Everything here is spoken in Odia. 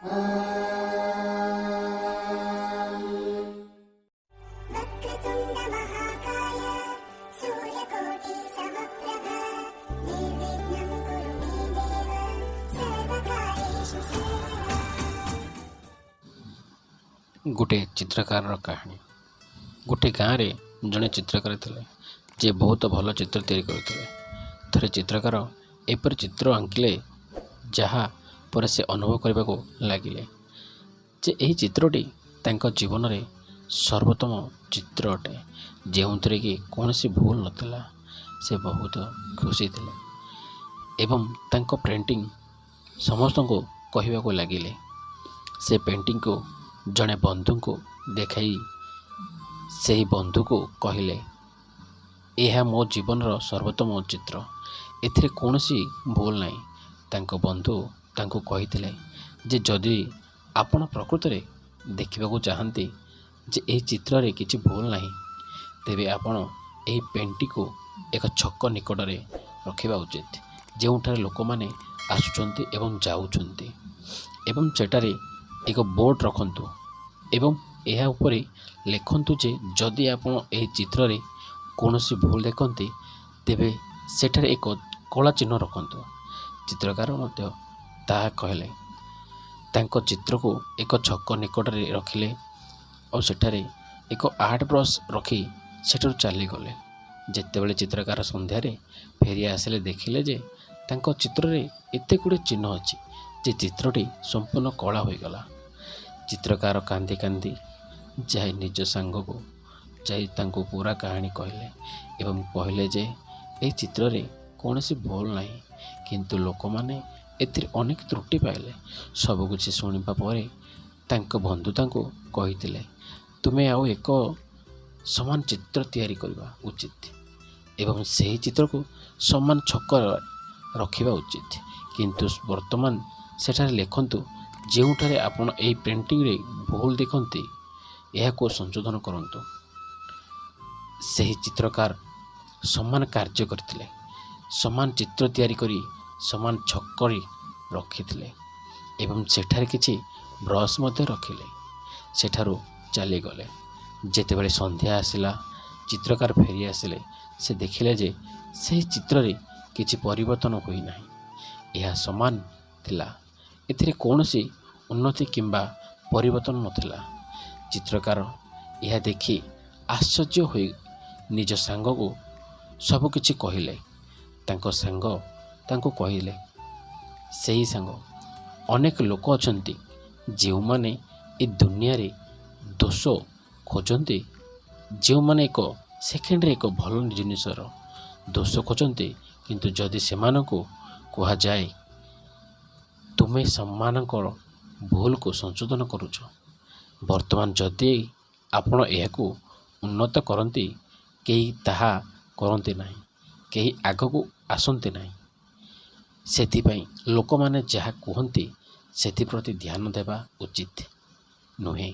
वक्रतुण्ड महाकाय सूर्यकोटि समप्रभ निर्विघ्नं कुरु मे देव सर्वकार्येषु सर्वदा। ଗୋଟେ ଚିତ୍ରକାରର କାହାଣୀ। ଗୋଟେ ଗାଁରେ ଜଣେ ଚିତ୍ରକାର ଥିଲେ, ଯିଏ ବହୁତ ଭଲ ଚିତ୍ର ତିଆରି କରୁଥିଲେ। ଥରେ ଚିତ୍ରକାର ଏପରି ଚିତ୍ର ଆଙ୍କିଲେ, ଯାହା ପରେ ସେ ଅନୁଭବ କରିବାକୁ ଲାଗିଲେ ଯେ ଏହି ଚିତ୍ରଟି ତାଙ୍କ ଜୀବନରେ ସର୍ବୋତ୍ତମ ଚିତ୍ର ଅଟେ, ଯେଉଁଥିରେ କି କୌଣସି ଭୁଲ ନଥିଲା। ସେ ବହୁତ ଖୁସି ଥିଲେ ଏବଂ ତାଙ୍କ ପେଣ୍ଟିଂ ସମସ୍ତଙ୍କୁ କହିବାକୁ ଲାଗିଲେ। ସେ ପେଣ୍ଟିଂକୁ ଜଣେ ବନ୍ଧୁଙ୍କୁ ଦେଖାଇ ସେହି ବନ୍ଧୁକୁ କହିଲେ, "ଏହା ମୋ ଜୀବନର ସର୍ବୋତ୍ତମ ଚିତ୍ର, ଏଥିରେ କୌଣସି ଭୁଲ ନାହିଁ।" ତାଙ୍କ ବନ୍ଧୁ ତାଙ୍କୁ କହିଥିଲେ ଯେ ଯଦି ଆପଣ ପ୍ରକୃତରେ ଦେଖିବାକୁ ଚାହାନ୍ତି ଯେ ଏହି ଚିତ୍ରରେ କିଛି ଭୁଲ ନାହିଁ, ତେବେ ଆପଣ ଏହି ପେଣ୍ଟିଂକୁ ଏକ ଛକ ନିକଟରେ ରଖିବା ଉଚିତ, ଯେଉଁଠାରେ ଲୋକମାନେ ଆସୁଛନ୍ତି ଏବଂ ଯାଉଛନ୍ତି, ଏବଂ ସେଠାରେ ଏକ ବୋର୍ଡ଼ ରଖନ୍ତୁ ଏବଂ ଏହା ଉପରେ ଲେଖନ୍ତୁ ଯେ ଯଦି ଆପଣ ଏହି ଚିତ୍ରରେ କୌଣସି ଭୁଲ ଦେଖନ୍ତି, ତେବେ ସେଠାରେ ଏକ କଳା ଚିହ୍ନ ରଖନ୍ତୁ। ଚିତ୍ରକାର ମଧ୍ୟ ତାହା କହିଲେ। ତାଙ୍କ ଚିତ୍ରକୁ ଏକ ଛକ ନିକଟରେ ରଖିଲେ ଆଉ ସେଠାରେ ଏକ ଆର୍ଟ ବ୍ରସ୍ ରଖି ସେଠାରୁ ଚାଲିଗଲେ। ଯେତେବେଳେ ଚିତ୍ରକାର ସନ୍ଧ୍ୟାରେ ଫେରି ଆସିଲେ, ଦେଖିଲେ ଯେ ତାଙ୍କ ଚିତ୍ରରେ ଏତେ ଗୁଡ଼ିଏ ଚିହ୍ନ ଅଛି ଯେ ଚିତ୍ରଟି ସମ୍ପୂର୍ଣ୍ଣ କଳା ହୋଇଗଲା। ଚିତ୍ରକାର କାନ୍ଦି କାନ୍ଦି ଯାଇ ନିଜ ସାଙ୍ଗକୁ ଯାଇ ତାଙ୍କୁ ପୁରା କାହାଣୀ କହିଲେ ଏବଂ କହିଲେ ଯେ ଏହି ଚିତ୍ରରେ କୌଣସି ଭୁଲ ନାହିଁ, କିନ୍ତୁ ଲୋକମାନେ ଏଥିରେ ଅନେକ ତ୍ରୁଟି ପାଇଲେ। ସବୁକିଛି ଶୁଣିବା ପରେ ତାଙ୍କ ବନ୍ଧୁ ତାଙ୍କୁ କହିଥିଲେ, "ତୁମେ ଆଉ ଏକ ସମାନ ଚିତ୍ର ତିଆରି କରିବା ଉଚିତ ଏବଂ ସେହି ଚିତ୍ରକୁ ସମାନ ଛକରେ ରଖିବା ଉଚିତ, କିନ୍ତୁ ବର୍ତ୍ତମାନ ସେଠାରେ ଲେଖନ୍ତୁ, 'ଯେଉଁଠାରେ ଆପଣ ଏହି ପେଣ୍ଟିଂରେ ଭୁଲ ଦେଖନ୍ତି, ଏହାକୁ ସଂଶୋଧନ କରନ୍ତୁ।'" ସେହି ଚିତ୍ରକାର ସମାନ କାର୍ଯ୍ୟ କରିଥିଲେ। ସମାନ ଚିତ୍ର ତିଆରି କରି ସମାନ ଛକରେ ରଖିଥିଲେ ଏବଂ ସେଠାରେ କିଛି ବ୍ରସ୍ ମଧ୍ୟ ରଖିଲେ। ସେଠାରୁ ଚାଲିଗଲେ। ଯେତେବେଳେ ସନ୍ଧ୍ୟା ଆସିଲା, ଚିତ୍ରକାର ଫେରି ଆସିଲେ। ସେ ଦେଖିଲେ ଯେ ସେହି ଚିତ୍ରରେ କିଛି ପରିବର୍ତ୍ତନ ହୋଇନାହିଁ। ଏହା ସମାନ ଥିଲା। ଏଥିରେ କୌଣସି ଉନ୍ନତି କିମ୍ବା ପରିବର୍ତ୍ତନ ନଥିଲା। ଚିତ୍ରକାର ଏହା ଦେଖି ଆଶ୍ଚର୍ଯ୍ୟ ହୋଇ ନିଜ ସାଙ୍ଗକୁ ସବୁକିଛି କହିଲେ। ତାଙ୍କ ସାଙ୍ଗ ତାଙ୍କୁ କହିଲେ, ସେହି ସାଙ୍ଗ, "ଅନେକ ଲୋକ ଅଛନ୍ତି ଯେଉଁମାନେ ଏ ଦୁନିଆରେ ଦୋଷ ଖୋଜନ୍ତି, ଯେଉଁମାନେ ଏକ ସେକେଣ୍ଡରେ ଏକ ଭଲ ଜିନିଷର ଦୋଷ ଖୋଜନ୍ତି। କିନ୍ତୁ ଯଦି ସେମାନଙ୍କୁ କୁହାଯାଏ, ତୁମେ ସେମାନଙ୍କର ଭୁଲକୁ ସଂଶୋଧନ କରୁଛ, ବର୍ତ୍ତମାନ ଯଦି ଆପଣ ଏହାକୁ ଉନ୍ନତ କରନ୍ତି, କେହି ତାହା କରନ୍ତି ନାହିଁ, କେହି ଆଗକୁ ଆସନ୍ତି ନାହିଁ। ସେଥିପାଇଁ ଲୋକମାନେ ଯାହା କୁହନ୍ତି ସେଥିପ୍ରତି ଧ୍ୟାନ ଦେବା ଉଚିତ ନୁହେଁ।"